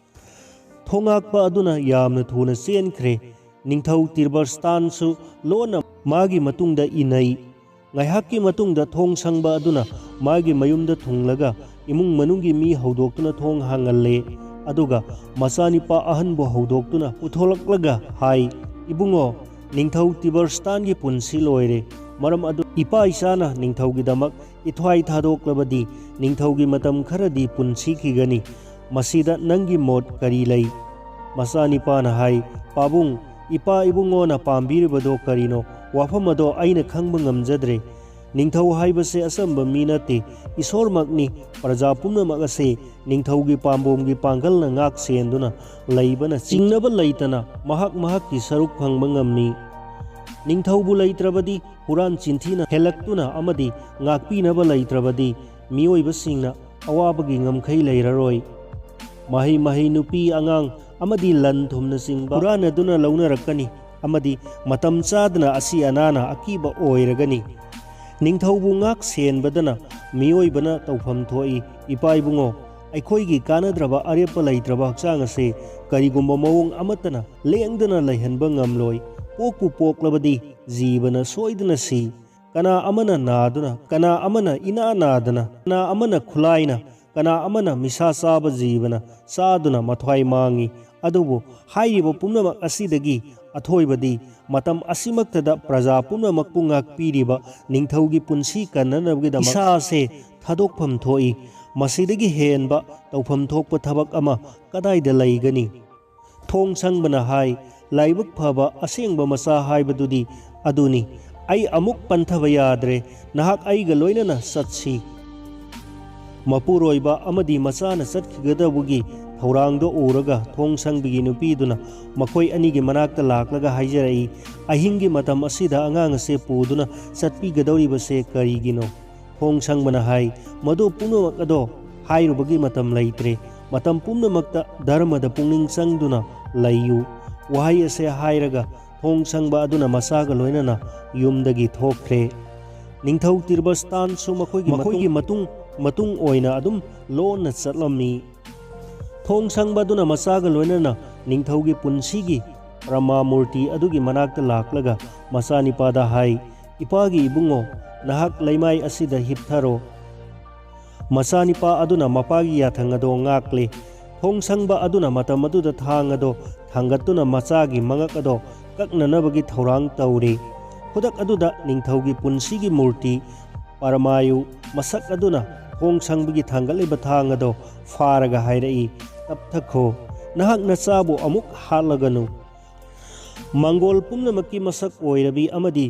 ꯊꯣꯉꯥꯛꯄ ꯑꯗꯨꯅ ꯌꯥꯝꯅ ꯊꯨꯅ ꯆꯦꯟꯈ꯭ꯔꯦ꯫ ꯅꯤꯡꯊꯧ ꯇꯤꯔꯕꯁꯇꯥꯟꯁꯨ ꯂꯣꯟꯅ ꯃꯥꯒꯤ ꯃꯇꯨꯡꯗ ꯏꯟꯅꯩ꯫ ꯉꯥꯏꯍꯥꯛꯀꯤ ꯃꯇꯨꯡꯗ ꯊꯣꯡ ꯁꯪꯕ ꯑꯗꯨꯅ ꯃꯥꯒꯤ ꯃꯌꯨꯝꯗ ꯊꯨꯡꯂꯒ ꯏꯃꯨꯡ ꯃꯅꯨꯡꯒꯤ ꯃꯤ ꯍꯧꯗꯣꯛꯇꯨꯅ ꯊꯣꯡ ꯍꯥꯡꯍꯜꯂꯦ꯫ ꯑꯗꯨꯒ ꯃꯆꯥꯅꯤꯄꯥ ꯑꯍꯟꯕꯨ ꯍꯧꯗꯣꯛꯇꯨꯅ ꯄꯨꯊꯣꯛꯂꯛꯂꯒ ꯍꯥꯏ, "ꯏꯕꯨꯡꯉꯣ, ꯅꯤꯡꯊꯧ ꯇꯤꯕꯔꯁꯇꯥꯟꯒꯤ ꯄꯨꯟꯁꯤ ꯂꯣꯏꯔꯦ꯫ ꯃꯔꯝ ꯑꯗꯨ ꯏꯄꯥ ꯏꯆꯥꯅ ꯅꯤꯡꯊꯧꯒꯤꯗꯃꯛ ꯏꯊ꯭ꯋꯥꯏ ꯊꯥꯗꯣꯛꯂꯕꯗꯤ ꯅꯤꯡꯊꯧꯒꯤ ꯃꯇꯝ ꯈꯔꯗꯤ ꯄꯨꯟꯁꯤꯈꯤꯒꯅꯤ꯫ ꯃꯁꯤꯗ ꯅꯪꯒꯤ ꯃꯣꯠ ꯀꯔꯤ ꯂꯩ?" ꯃꯆꯥꯅꯤꯄꯥꯅ ꯍꯥꯏ, "ꯄꯥꯕꯨꯡ, ꯏꯄꯥ ꯏꯕꯨꯡꯉꯣꯅ ꯄꯥꯝꯕꯤꯔꯤꯕꯗꯣ ꯀꯔꯤꯅꯣ? ꯋꯥꯐꯝ ꯑꯗꯣ ꯑꯩꯅ ꯈꯪꯕ ꯉꯝꯖꯗ꯭ꯔꯦ꯫ ꯅꯤꯡꯊꯧ ꯍꯥꯏꯕꯁꯦ ꯑꯆꯝꯕ ꯃꯤ ꯅꯠꯇꯦ, ꯏꯁꯣꯔꯃꯛꯅꯤ꯫ ꯄ꯭ꯔꯖꯥ ꯄꯨꯝꯅꯃꯛ ꯑꯁꯦ ꯅꯤꯡꯊꯧꯒꯤ ꯄꯥꯝꯕꯣꯝꯒꯤ ꯄꯥꯡꯒꯜꯅ ꯉꯥꯛ ꯁꯦꯟꯗꯨꯅ ꯂꯩꯕꯅ ꯆꯤꯡꯅꯕ ꯂꯩꯇꯅ ꯃꯍꯥꯛ ꯃꯍꯥꯛꯀꯤ ꯁꯔꯨꯛ ꯐꯪꯕ ꯉꯝꯃꯤ꯫ ꯅꯤꯡꯊꯧꯕꯨ ꯂꯩꯇ꯭ꯔꯕꯗꯤ ꯍꯨꯔꯥꯟ ꯆꯤꯟꯊꯤꯅ ꯍꯦꯜꯂꯛꯇꯨꯅ ꯑꯃꯗꯤ ꯉꯥꯛꯄꯤꯅꯕ ꯂꯩꯇ꯭ꯔꯕꯗꯤ ꯃꯤꯑꯣꯏꯕꯁꯤꯡꯅ ꯑꯋꯥꯕꯒꯤ ꯉꯝꯈꯩ ꯂꯩꯔꯔꯣꯏ꯫ ꯃꯍꯩ ꯃꯍꯩ, ꯅꯨꯄꯤ ꯑꯉꯥꯡ ꯑꯃꯗꯤ ꯂꯟ ꯊꯨꯝꯅꯆꯤꯡꯕ ꯍꯨꯔꯥꯟꯅꯗꯨꯅ ꯂꯧꯅꯔꯛꯀꯅꯤ ꯑꯃꯗꯤ ꯃꯇꯝ ꯆꯥꯗꯅ ꯑꯁꯤ ꯑꯅꯥꯅ ꯑꯀꯤꯕ ꯑꯣꯏꯔꯒꯅꯤ꯫ ꯅꯤꯡꯊꯧꯕꯨ ꯉꯥꯛ ꯁꯦꯟꯕꯗꯅ ꯃꯤꯑꯣꯏꯕꯅ ꯇꯧꯐꯝ ꯊꯣꯛꯏ꯫ ꯏꯄꯥ ꯏꯕꯨꯡꯉꯣ, ꯑꯩꯈꯣꯏꯒꯤ ꯀꯥꯟꯅꯗ꯭ꯔꯕ ꯑꯔꯦꯞꯄ ꯂꯩꯇ꯭ꯔꯕ ꯍꯛꯆꯥꯡ ꯑꯁꯦ ꯀꯔꯤꯒꯨꯝꯕ ꯃꯑꯣꯡ ꯑꯃꯠꯇꯅ ꯂꯦꯡꯗꯅ ꯂꯩꯍꯟꯕ ꯉꯝꯂꯣꯏ꯫ ꯄꯣꯛꯄꯨ ꯄꯣꯛꯂꯕꯗꯤ ꯖꯤꯕꯅ ꯁꯣꯏꯗꯅ ꯁꯤ꯫ ꯀꯅꯥ ꯑꯃꯅ ꯅꯥꯗꯨꯅ, ꯀꯅꯥ ꯑꯃꯅ ꯏꯅꯥ ꯅꯥꯗꯅ, ꯀꯅꯥ ꯑꯃꯅ ꯈꯨꯂꯥꯏꯅ, ꯀꯅꯥ ꯑꯃꯅ ꯃꯤꯁꯥ ꯆꯥꯕ ꯖꯤꯕꯅ ꯆꯥꯗꯨꯅ ꯃꯊ꯭ꯋꯥꯏ ꯃꯥꯡꯏ꯫ ꯑꯗꯨꯕꯨ ꯍꯥꯏꯔꯤꯕ ꯄꯨꯝꯅꯃꯛ ꯑꯁꯤꯗꯒꯤ ꯑꯊꯣꯏꯕꯗꯤ ꯃꯇꯝ ꯑꯁꯤꯃꯛꯇꯗ ꯄ꯭ꯔꯖꯥ ꯄꯨꯝꯅꯃꯛꯄꯨ ꯉꯥꯛꯄꯤꯔꯤꯕ ꯅꯤꯡꯊꯧꯒꯤ ꯄꯨꯟꯁꯤ ꯀꯟꯅꯅꯕꯒꯤꯗꯃꯛ ꯏꯁꯥ ꯑꯁꯦ ꯊꯥꯗꯣꯛꯐꯝ ꯊꯣꯛꯏ꯫ ꯃꯁꯤꯗꯒꯤ ꯍꯦꯟꯕ ꯇꯧꯐꯝ ꯊꯣꯛꯄ ꯊꯕꯛ ꯑꯃ ꯀꯗꯥꯏꯗ ꯂꯩꯒꯅꯤ? ꯊꯣꯡ ꯁꯪꯕꯅ ꯍꯥꯏ, "ꯂꯥꯏꯕꯛ ꯐꯕ ꯑꯁꯦꯡꯕ ꯃꯆꯥ ꯍꯥꯏꯕꯗꯨꯗꯤ ꯑꯗꯨꯅꯤ꯫ ꯑꯩ ꯑꯃꯨꯛ ꯄꯟꯊꯕ ꯌꯥꯗ꯭ꯔꯦ꯫ ꯅꯍꯥꯛ ꯑꯩꯒ ꯂꯣꯏꯅꯅ ꯆꯠꯁꯤ"꯫ ꯃꯄꯨꯔꯣꯏꯕ ꯑꯃꯗꯤ ꯃꯆꯥꯅ ꯆꯠꯈꯤꯒꯗꯧꯕꯒꯤ ꯊꯧꯔꯥꯡꯗꯣ ꯎꯔꯒ ꯊꯣꯡ ꯁꯪꯕꯒꯤ ꯅꯨꯄꯤꯗꯨꯅ ꯃꯈꯣꯏ ꯑꯅꯤꯒꯤ ꯃꯅꯥꯛꯇ ꯂꯥꯛꯂꯒ ꯍꯥꯏꯖꯔꯛꯏ, "ꯑꯍꯤꯡꯒꯤ ꯃꯇꯝ ꯑꯁꯤꯗ ꯑꯉꯥꯡ ꯑꯁꯦ ꯄꯨꯗꯨꯅ ꯆꯠꯄꯤꯒꯗꯧꯔꯤꯕꯁꯦ ꯀꯔꯤꯒꯤꯅꯣ?" ꯊꯣꯡ ꯁꯪꯕꯅ ꯍꯥꯏ, "ꯃꯗꯨ ꯄꯨꯝꯅꯃꯛ ꯑꯗꯣ ꯍꯥꯏꯔꯨꯕꯒꯤ ꯃꯇꯝ ꯂꯩꯇ꯭ꯔꯦ꯫ ꯃꯇꯝ ꯄꯨꯝꯅꯃꯛꯇ ꯙꯔꯃꯗ ꯄꯨꯛꯅꯤꯡ ꯆꯪꯗꯨꯅ ꯂꯩꯌꯨ꯫" ꯋꯥꯍꯩ ꯑꯁꯦ ꯍꯥꯏꯔꯒ ꯊꯣꯡ ꯁꯪꯕ ꯑꯗꯨꯅ ꯃꯆꯥꯒ ꯂꯣꯏꯅꯅ ꯌꯨꯝꯗꯒꯤ ꯊꯣꯛꯈ꯭ꯔꯦ꯫ ꯅꯤꯡꯊꯧ ꯇꯤꯔꯕꯁꯇꯥꯟꯁꯨ ꯃꯈꯣꯏꯒꯤ ꯃꯈꯣꯏꯒꯤ ꯃꯇꯨꯡ, ꯃꯇꯨꯡ ꯃꯇꯨꯡ ꯑꯣꯏꯅ ꯑꯗꯨꯝ ꯂꯣꯟꯅ ꯆꯠꯂꯝꯃꯤ꯫ ꯊꯣꯡ ꯁꯪꯕ ꯑꯗꯨꯅ ꯃꯆꯥꯒ ꯂꯣꯏꯅꯅ ꯅꯤꯡꯊꯧꯒꯤ ꯄꯨꯟꯁꯤꯒꯤ ꯄ꯭ꯔꯃꯥ ꯃꯨꯔꯇꯤ ꯑꯗꯨꯒꯤ ꯃꯅꯥꯛꯇ ꯂꯥꯛꯂꯒ ꯃꯆꯥꯅꯤꯄꯥꯗ ꯍꯥꯏ, "ꯏꯄꯥꯒꯤ ꯏꯕꯨꯡꯉꯣ, ꯅꯍꯥꯛ ꯂꯩꯃꯥꯏ ꯑꯁꯤꯗ ꯍꯤꯞꯊꯔꯣ꯫" ꯃꯆꯥꯅꯤꯄꯥ ꯑꯗꯨꯅ ꯃꯄꯥꯒꯤ ꯌꯥꯊꯪ ꯑꯗꯣ ꯉꯥꯛꯂꯦ꯫ ꯊꯣꯡ ꯁꯪꯕ ꯑꯗꯨꯅ ꯃꯇꯝ ꯑꯗꯨꯗ ꯊꯥꯡ ꯑꯗꯣ ꯊꯥꯡꯒꯠꯇꯨꯅ ꯃꯆꯥꯒꯤ ꯃꯉꯛ ꯑꯗꯣ ꯀꯛꯅꯅꯕꯒꯤ ꯊꯧꯔꯥꯡ ꯇꯧꯔꯤ꯫ ꯈꯨꯗꯛ ꯑꯗꯨꯗ ꯅꯤꯡꯊꯧꯒꯤ ꯄꯨꯟꯁꯤꯒꯤ ꯃꯨꯔꯇꯤ ꯄꯔꯃꯥꯌꯨ ꯃꯁꯛ ꯑꯗꯨꯅ ꯊꯣꯡ ꯁꯪꯕꯒꯤ ꯊꯥꯡꯒꯠꯂꯤꯕ ꯊꯥꯡ ꯑꯗꯣ ꯐꯥꯔꯒ ꯍꯥꯏꯔꯛꯏ, "ꯇꯞꯊꯈꯣ, ꯅꯍꯥꯛ ꯅꯆꯥꯕꯨ ꯑꯃꯨꯛ ꯍꯥꯠꯂꯒꯅꯨ꯫ ꯃꯪꯒꯣꯜ ꯄꯨꯝꯅꯃꯛꯀꯤ ꯃꯁꯛ ꯑꯣꯏꯔꯕꯤ ꯑꯃꯗꯤ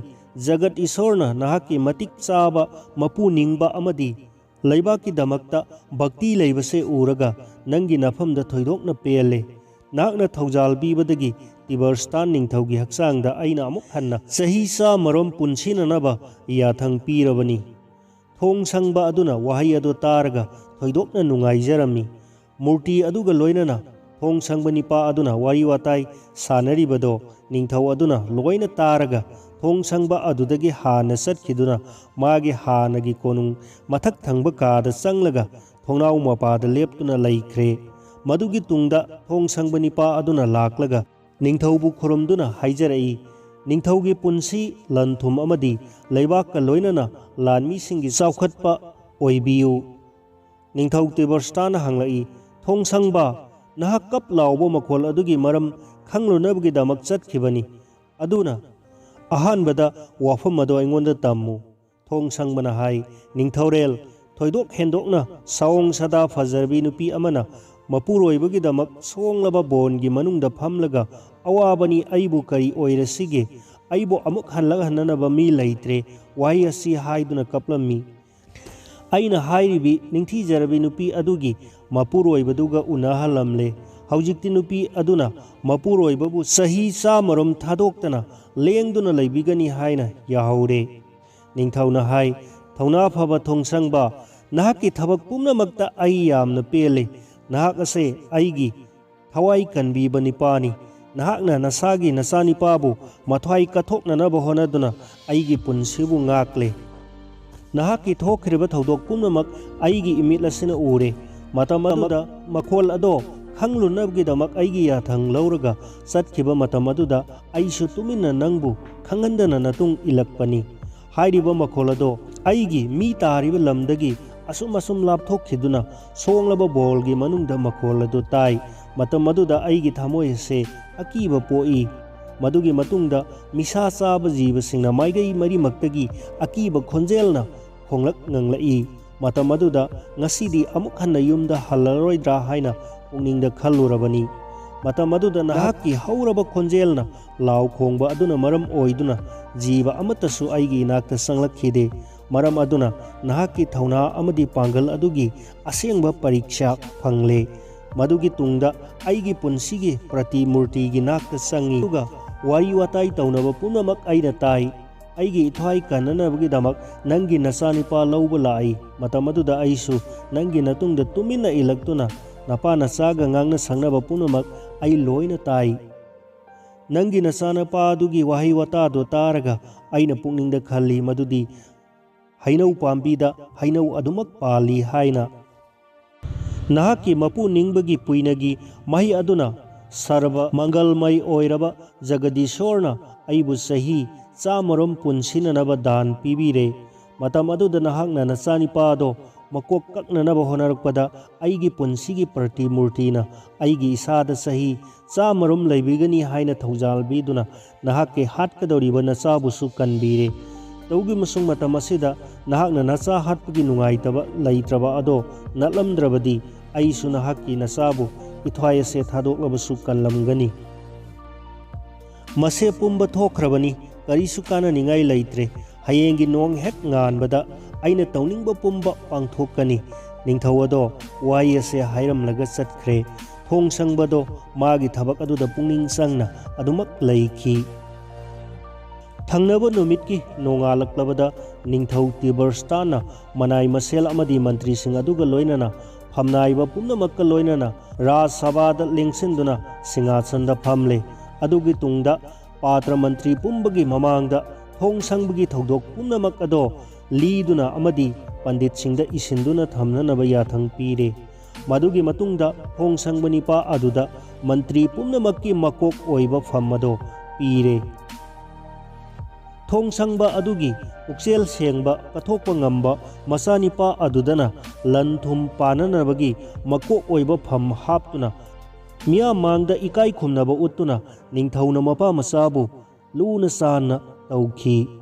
ꯖꯒꯠ ꯏꯁꯣꯔꯅ ꯅꯍꯥꯛꯀꯤ ꯃꯇꯤꯛ ꯆꯥꯕ ꯃꯄꯨ ꯅꯤꯡꯕ ꯑꯃꯗꯤ ꯂꯩꯕꯥꯛꯀꯤꯗꯃꯛꯇ ꯚꯛꯇꯤ ꯂꯩꯕꯁꯦ ꯎꯔꯒ ꯅꯪꯒꯤ ꯅꯐꯝꯗ ꯊꯣꯏꯗꯣꯛꯅ ꯄꯦꯜꯂꯦ꯫ ꯅꯍꯥꯛꯅ ꯊꯧꯖꯥꯜ ꯄꯤꯕꯗꯒꯤ ꯇꯤꯕꯔꯁꯇꯥꯟ ꯅꯤꯡꯊꯧꯒꯤ ꯍꯛꯆꯥꯡꯗ ꯑꯩꯅ ꯑꯃꯨꯛ ꯍꯟꯅ ꯆꯍꯤ ꯆꯥꯃꯔꯣꯝ ꯄꯨꯟꯁꯤꯅꯅꯕ ꯌꯥꯊꯪ ꯄꯤꯔꯕꯅꯤ꯫" ꯊꯣꯡ ꯁꯪꯕ ꯑꯗꯨꯅ ꯋꯥꯍꯩ ꯑꯗꯨ ꯇꯥꯔꯒ ꯊꯣꯏꯗꯣꯛꯅ ꯅꯨꯡꯉꯥꯏꯖꯔꯝꯃꯤ꯫ ꯃꯨꯔꯇꯤ ꯑꯗꯨꯒ ꯂꯣꯏꯅꯅ ꯊꯣꯡ ꯁꯪꯕ ꯅꯤꯄꯥ ꯑꯗꯨꯅ ꯋꯥꯔꯤ ꯋꯥꯇꯥꯏ ꯁꯥꯟꯅꯔꯤꯕꯗꯣ ꯅꯤꯡꯊꯧ ꯑꯗꯨꯅ ꯂꯣꯏꯅ ꯇꯥꯔꯒ ꯊꯣꯡ ꯁꯪꯕ ꯑꯗꯨꯗꯒꯤ ꯍꯥꯟꯅ ꯆꯠꯈꯤꯗꯨꯅ ꯃꯥꯒꯤ ꯍꯥꯟꯅꯒꯤ ꯀꯣꯅꯨꯡ ꯃꯊꯛ ꯊꯪꯕ ꯀꯥꯗ ꯆꯪꯂꯒ ꯊꯣꯡꯅꯥꯎ ꯃꯄꯥꯗ ꯂꯦꯞꯇꯨꯅ ꯂꯩꯈ꯭ꯔꯦ꯫ ꯃꯗꯨꯒꯤ ꯇꯨꯡꯗ ꯊꯣꯡ ꯁꯪꯕ ꯅꯤꯄꯥ ꯑꯗꯨꯅ ꯂꯥꯛꯂꯒ ꯅꯤꯡꯊꯧꯕꯨ ꯈꯨꯔꯨꯝꯗꯨꯅ ꯍꯥꯏꯖꯔꯛꯏ, "ꯅꯤꯡꯊꯧꯒꯤ ꯄꯨꯟꯁꯤ, ꯂꯟ ꯊꯨꯝ ꯑꯃꯗꯤ ꯂꯩꯕꯥꯛꯀ ꯂꯣꯏꯅꯅ ꯂꯥꯟꯃꯤꯁꯤꯡꯒꯤ ꯆꯥꯎꯈꯠꯄ ꯑꯣꯏꯕꯤꯌꯨ꯫" ꯅꯤꯡꯊꯧ ꯇꯤꯕꯔꯁꯇꯥꯅ ꯍꯪꯂꯛꯏ, "ꯊꯣꯡ ꯁꯪꯕ, ꯅꯍꯥꯛ ꯀꯞ ꯂꯥꯎꯕ ꯃꯈꯣꯜ ꯑꯗꯨꯒꯤ ꯃꯔꯝ ꯈꯪꯂꯨꯅꯕꯒꯤꯗꯃꯛ ꯆꯠꯈꯤꯕꯅꯤ꯫ ꯑꯗꯨꯅ ꯑꯍꯥꯟꯕꯗ ꯋꯥꯐꯝ ꯑꯗꯨ ꯑꯩꯉꯣꯟꯗ ꯇꯝꯃꯨ꯫" ꯊꯣꯡ ꯁꯪꯕꯅ ꯍꯥꯏ, "ꯅꯤꯡꯊꯧꯔꯦꯜ, ꯊꯣꯏꯗꯣꯛ ꯍꯦꯟꯗꯣꯛꯅ ꯁꯥꯑꯣꯡ ꯁꯥꯗꯥ ꯐꯖꯔꯕꯤ ꯅꯨꯄꯤ ꯑꯃꯅ ꯃꯄꯨꯔꯣꯏꯕꯒꯤꯗꯃꯛ ꯁꯣꯡꯂꯕ ꯕꯣꯟꯒꯤ ꯃꯅꯨꯡꯗ ꯐꯝꯂꯒ, 'ꯑꯋꯥꯕꯅꯤ, ꯑꯩꯕꯨ ꯀꯔꯤ ꯑꯣꯏꯔꯁꯤꯒꯦ? ꯑꯩꯕꯨ ꯑꯃꯨꯛ ꯍꯜꯂꯛꯍꯟꯅꯅꯕ ꯃꯤ ꯂꯩꯇ꯭ꯔꯦ' ꯋꯥꯍꯩ ꯑꯁꯤ ꯍꯥꯏꯗꯨꯅ ꯀꯞꯂꯝꯃꯤ꯫ ꯑꯩꯅ ꯍꯥꯏꯔꯤꯕꯤ ꯅꯤꯡꯊꯤꯖꯔꯕꯤ ꯅꯨꯄꯤ ꯑꯗꯨꯒꯤ ꯃꯄꯨꯔꯣꯏꯕꯗꯨꯒ ꯎꯅꯍꯜꯂꯝꯂꯦ꯫ ꯍꯧꯖꯤꯛꯇꯤ ꯅꯨꯄꯤ ꯑꯗꯨꯅ ꯃꯄꯨꯔꯣꯏꯕꯕꯨ ꯆꯍꯤ ꯆꯥꯃꯔꯣꯝ ꯊꯥꯗꯣꯛꯇꯅ ꯂꯦꯡꯗꯨꯅ ꯂꯩꯕꯤꯒꯅꯤ ꯍꯥꯏꯅ ꯌꯥꯍꯧꯔꯦ꯫ ꯅꯤꯡꯊꯧꯅ ꯍꯥꯏ, "ꯊꯧꯅꯥ ꯐꯕ ꯊꯣꯡꯁꯪꯕ, ꯅꯍꯥꯛꯀꯤ ꯊꯕꯛ ꯄꯨꯝꯅꯃꯛꯇ ꯑꯩ ꯌꯥꯝꯅ ꯄꯦꯜꯂꯦ꯫ ꯅꯍꯥꯛ ꯑꯁꯦ ꯑꯩꯒꯤ ꯊꯋꯥꯏ ꯀꯟꯕꯤꯕ ꯅꯤꯄꯥꯅꯤ꯫ ꯅꯍꯥꯛꯅ ꯅꯁꯥꯒꯤ ꯅꯆꯥꯅꯤꯄꯥꯕꯨ ꯃꯊ꯭ꯋꯥꯏ ꯀꯠꯊꯣꯛꯅꯅꯕ ꯍꯣꯠꯅꯗꯨꯅ ꯑꯩꯒꯤ ꯄꯨꯟꯁꯤꯕꯨ ꯉꯥꯛꯂꯦ꯫ ꯅꯍꯥꯛꯀꯤ ꯊꯣꯛꯈ꯭ꯔꯤꯕ ꯊꯧꯗꯣꯛ ꯄꯨꯝꯅꯃꯛ ꯑꯩꯒꯤ ꯏꯃꯤꯠ ꯑꯁꯤꯅ ꯎꯔꯦ꯫ ꯃꯇꯝ ꯑꯗꯨꯗ ꯃꯈꯣꯜ ꯑꯗꯣ ꯈꯪꯂꯨꯅꯕꯒꯤꯗꯃꯛ ꯑꯩꯒꯤ ꯌꯥꯊꯪ ꯂꯧꯔꯒ ꯆꯠꯈꯤꯕ ꯃꯇꯝ ꯑꯗꯨꯗ ꯑꯩꯁꯨ ꯇꯨꯃꯤꯟꯅ ꯅꯪꯕꯨ ꯈꯪꯍꯟꯗꯅ ꯅꯇꯨꯡ ꯏꯜꯂꯛꯄꯅꯤ꯫" ꯍꯥꯏꯔꯤꯕ ꯃꯈꯣꯜ ꯑꯗꯣ ꯑꯩꯒꯤ ꯃꯤ ꯇꯥꯔꯤꯕ ꯂꯝꯗꯒꯤ ꯑꯁꯨꯝ ꯑꯁꯨꯝ ꯂꯥꯞꯊꯣꯛꯈꯤꯗꯨꯅ ꯁꯣꯡꯂꯕ ꯕꯣꯜꯒꯤ ꯃꯅꯨꯡꯗ ꯃꯈꯣꯜ ꯑꯗꯨ ꯇꯥꯏ꯫ ꯃꯇꯝ ꯑꯗꯨꯗ ꯑꯩꯒꯤ ꯊꯃꯣꯏ ꯑꯁꯦ ꯑꯀꯤꯕ ꯄꯣꯛꯏ꯫ ꯃꯗꯨꯒꯤ ꯃꯇꯨꯡꯗ ꯃꯤꯁꯥ ꯆꯥꯕ ꯖꯤꯕꯁꯤꯡꯅ ꯃꯥꯏꯀꯩ ꯃꯔꯤꯃꯛꯇꯒꯤ ꯑꯀꯤꯕ ꯈꯣꯟꯖꯦꯜꯅ ꯈꯣꯡꯂꯛ ꯉꯪꯂꯛꯏ꯫ ꯃꯇꯝ ꯑꯗꯨꯗ ꯉꯁꯤꯗꯤ ꯑꯃꯨꯛ ꯍꯟꯅ ꯌꯨꯝꯗ ꯍꯜꯂꯔꯣꯏꯗ꯭ꯔꯥ ꯍꯥꯏꯅ ꯄꯨꯛꯅꯤꯡꯗ ꯈꯜꯂꯨꯔꯕꯅꯤ꯫ ꯃꯇꯝ ꯑꯗꯨꯗ ꯅꯍꯥꯛꯀꯤ ꯍꯧꯔꯕ ꯈꯣꯟꯖꯦꯜꯅ ꯂꯥꯎ ꯈꯣꯡꯕ ꯑꯗꯨꯅ ꯃꯔꯝ ꯑꯣꯏꯗꯨꯅ ꯖꯤꯕ ꯑꯃꯠꯇꯁꯨ ꯑꯩꯒꯤ ꯏꯅꯥꯛꯇ ꯆꯪꯂꯛꯈꯤꯗꯦ꯫ ꯃꯔꯝ ꯑꯗꯨꯅ ꯅꯍꯥꯛꯀꯤ ꯊꯧꯅꯥ ꯑꯃꯗꯤ ꯄꯥꯡꯒꯜ ꯑꯗꯨꯒꯤ ꯑꯁꯦꯡꯕ ꯄꯔꯤꯛꯁꯥ ꯐꯪꯂꯦ꯫ ꯃꯗꯨꯒꯤ ꯇꯨꯡꯗ ꯑꯩꯒꯤ ꯄꯨꯟꯁꯤꯒꯤ ꯄ꯭ꯔꯇꯤꯃꯨꯔꯇꯤꯒꯤ ꯅꯥꯛꯇ ꯆꯪꯉꯤ, ꯑꯗꯨꯒ ꯋꯥꯔꯤ ꯋꯥꯇꯥꯏ ꯇꯧꯅꯕ ꯄꯨꯝꯅꯃꯛ ꯑꯩꯅ ꯇꯥꯏ꯫ ꯑꯩꯒꯤ ꯏꯊ꯭ꯋꯥꯏ ꯀꯟꯅꯅꯕꯒꯤꯗꯃꯛ ꯅꯪꯒꯤ ꯅꯆꯥꯅꯤꯄꯥ ꯂꯧꯕ ꯂꯥꯛꯏ꯫ ꯃꯇꯝ ꯑꯗꯨꯗ ꯑꯩꯁꯨ ꯅꯪꯒꯤ ꯅꯇꯨꯡꯗ ꯇꯨꯃꯤꯟꯅ ꯏꯜꯂꯛꯇꯨꯅ ꯅꯄꯥ ꯅꯆꯥꯒ ꯉꯥꯡꯅ ꯁꯛꯅꯕ ꯄꯨꯝꯅꯃꯛ ꯑꯩ ꯂꯣꯏꯅ ꯇꯥꯏ꯫ ꯅꯪꯒꯤ ꯅꯆꯥꯅꯨꯄꯥ ꯑꯗꯨꯒꯤ ꯋꯥꯍꯩ ꯋꯥꯇꯥꯗꯣ ꯇꯥꯔꯒ ꯑꯩꯅ ꯄꯨꯛꯅꯤꯡꯗ ꯈꯜꯂꯤ ꯃꯗꯨꯗꯤ ꯍꯩꯅꯧ ꯄꯥꯝꯕꯤꯗ ꯍꯩꯅꯧ ꯑꯗꯨꯃꯛ ꯄꯥꯜꯂꯤ ꯍꯥꯏꯅ꯫ ꯅꯍꯥꯛꯀꯤ ꯃꯄꯨ ꯅꯤꯡꯕꯒꯤ ꯄꯨꯏꯅꯒꯤ ꯃꯍꯩ ꯑꯗꯨꯅ ꯁꯔꯕ ꯃꯪꯒꯜꯃꯩ ꯑꯣꯏꯔꯕ ꯖꯒꯗꯤꯁꯣꯔꯅ ꯑꯩꯕꯨ ꯆꯍꯤ ꯆꯥꯃꯔꯣꯝ ꯄꯨꯟꯁꯤꯟꯅꯅꯕ ꯗꯥꯟ ꯄꯤꯕꯤꯔꯦ꯫ ꯃꯇꯝ ꯑꯗꯨꯗ ꯅꯍꯥꯛꯅ ꯅꯆꯥꯅꯤꯄꯥꯗꯣ ꯃꯀꯣꯛ ꯀꯛꯅꯅꯕ ꯍꯣꯠꯅꯔꯛꯄꯗ ꯑꯩꯒꯤ ꯄꯨꯟꯁꯤꯒꯤ ꯄ꯭ꯔꯇꯤꯃꯨꯔꯇꯤꯅ ꯑꯩꯒꯤ ꯏꯁꯥꯗ ꯆꯍꯤ ꯆꯥꯃꯔꯣꯝ ꯂꯩꯕꯤꯒꯅꯤ ꯍꯥꯏꯅ ꯊꯧꯖꯥꯜ ꯄꯤꯗꯨꯅ ꯅꯍꯥꯛꯀꯤ ꯍꯥꯠꯀꯗꯧꯔꯤꯕ ꯅꯆꯥꯕꯨꯁꯨ ꯀꯟꯕꯤꯔꯦ꯫ ꯇꯧꯒꯤ ꯃꯁꯨꯡ ꯃꯇꯝ ꯑꯁꯤꯗ ꯅꯍꯥꯛꯅ ꯅꯆꯥ ꯍꯥꯠꯄꯒꯤ ꯅꯨꯡꯉꯥꯏꯇꯕ ꯂꯩꯇ꯭ꯔꯕ ꯑꯗꯣ ꯅꯠꯂꯝꯗ꯭ꯔꯕꯗꯤ ꯑꯩꯁꯨ ꯅꯍꯥꯛꯀꯤ ꯅꯆꯥꯕꯨ ꯏꯊ꯭ꯋꯥꯏ ꯑꯁꯦ ꯊꯥꯗꯣꯛꯂꯕꯁꯨ ꯀꯜꯂꯝꯒꯅꯤ꯫ ꯃꯁꯦ ꯄꯨꯝꯕ ꯊꯣꯛꯈ꯭ꯔꯕꯅꯤ, ꯀꯔꯤꯁꯨ ꯀꯥꯟꯅꯅꯤꯡꯉꯥꯏ ꯂꯩꯇ꯭ꯔꯦ꯫ ꯍꯌꯦꯡꯒꯤ ꯅꯣꯡ ꯍꯦꯛ ꯉꯥꯟꯕꯗ ꯑꯩꯅ ꯇꯧꯅꯤꯡꯕ ꯄꯨꯝꯕ ꯄꯥꯡꯊꯣꯛꯀꯅꯤ꯫ ꯅꯤꯡꯊꯧ ꯑꯗꯣ ꯋꯥꯍꯩ ꯑꯁꯦ ꯍꯥꯏꯔꯝꯂꯒ ꯆꯠꯈ꯭ꯔꯦ꯫ ꯊꯣꯡꯁꯪꯕꯗꯣ ꯃꯥꯒꯤ ꯊꯕꯛ ꯑꯗꯨꯗ ꯄꯨꯛꯅꯤꯡ ꯆꯪꯅ ꯑꯗꯨꯃꯛ ꯂꯩꯈꯤ꯫ ꯊꯪꯅꯕ ꯅꯨꯃꯤꯠꯀꯤ ꯅꯣꯡꯉꯥꯜꯂꯛꯂꯕꯗ ꯅꯤꯡꯊꯧ ꯇꯤꯕꯔꯁꯇꯥꯟꯅ ꯃꯅꯥꯏ ꯃꯁꯦꯜ ꯑꯃꯗꯤ ꯃꯟꯇ꯭ꯔꯤꯁꯤꯡ ꯑꯗꯨꯒ ꯂꯣꯏꯅꯅ ꯐꯝꯅꯥꯏꯕ ꯄꯨꯝꯅꯃꯛꯀ ꯂꯣꯏꯅꯅ ꯔꯥꯖ ꯁꯚꯥꯗ ꯂꯦꯡꯁꯤꯟꯗꯨꯅ ꯁꯤꯡꯍꯥꯁꯟꯗ ꯐꯝꯂꯦ꯫ ꯑꯗꯨꯒꯤ ꯇꯨꯡꯗ ꯄꯥꯇ꯭ꯔ ꯃꯟꯇ꯭ꯔꯤ ꯄꯨꯝꯕꯒꯤ ꯃꯃꯥꯡꯗ ꯊꯣꯡꯁꯪꯕꯒꯤ ꯊꯧꯗꯣꯛ ꯄꯨꯝꯅꯃꯛ ꯑꯗꯣ ꯂꯤꯗꯨꯅ ꯑꯃꯗꯤ ꯄꯟꯗꯤꯠꯁꯤꯡꯗ ꯏꯁꯤꯟꯗꯨꯅ ꯊꯝꯅꯅꯕ ꯌꯥꯊꯪ ꯄꯤꯔꯦ꯫ ꯃꯗꯨꯒꯤ ꯃꯇꯨꯡꯗ ꯊꯣꯡꯁꯪꯕ ꯅꯤꯄꯥ ꯑꯗꯨꯗ ꯃꯟꯇ꯭ꯔꯤ ꯄꯨꯝꯅꯃꯛꯀꯤ ꯃꯀꯣꯛ ꯑꯣꯏꯕ ꯐꯝ ꯑꯗꯣ ꯄꯤꯔꯦ꯫ ꯊꯣꯡꯁꯪꯕ ꯑꯗꯨꯒꯤ ꯄꯨꯛꯆꯦꯜ ꯁꯦꯡꯕ, ꯀꯠꯊꯣꯛꯄ ꯉꯝꯕ ꯃꯆꯥꯅꯤꯄꯥ ꯑꯗꯨꯗꯅ ꯂꯟ ꯊꯨꯝ ꯄꯥꯅꯅꯕꯒꯤ ꯃꯀꯣꯛ ꯑꯣꯏꯕ ꯐꯝ ꯍꯥꯞꯇꯨꯅ ꯃꯤꯌꯥꯝ ꯃꯥꯡꯗ ꯏꯀꯥꯏ ꯈꯨꯝꯅꯕ ꯎꯠꯇꯨꯅ ꯅꯤꯡꯊꯧꯅ ꯃꯄꯥ ꯃꯆꯥꯕꯨ ꯂꯨꯅ ꯆꯥꯟꯅ ꯇꯧꯈꯤ꯫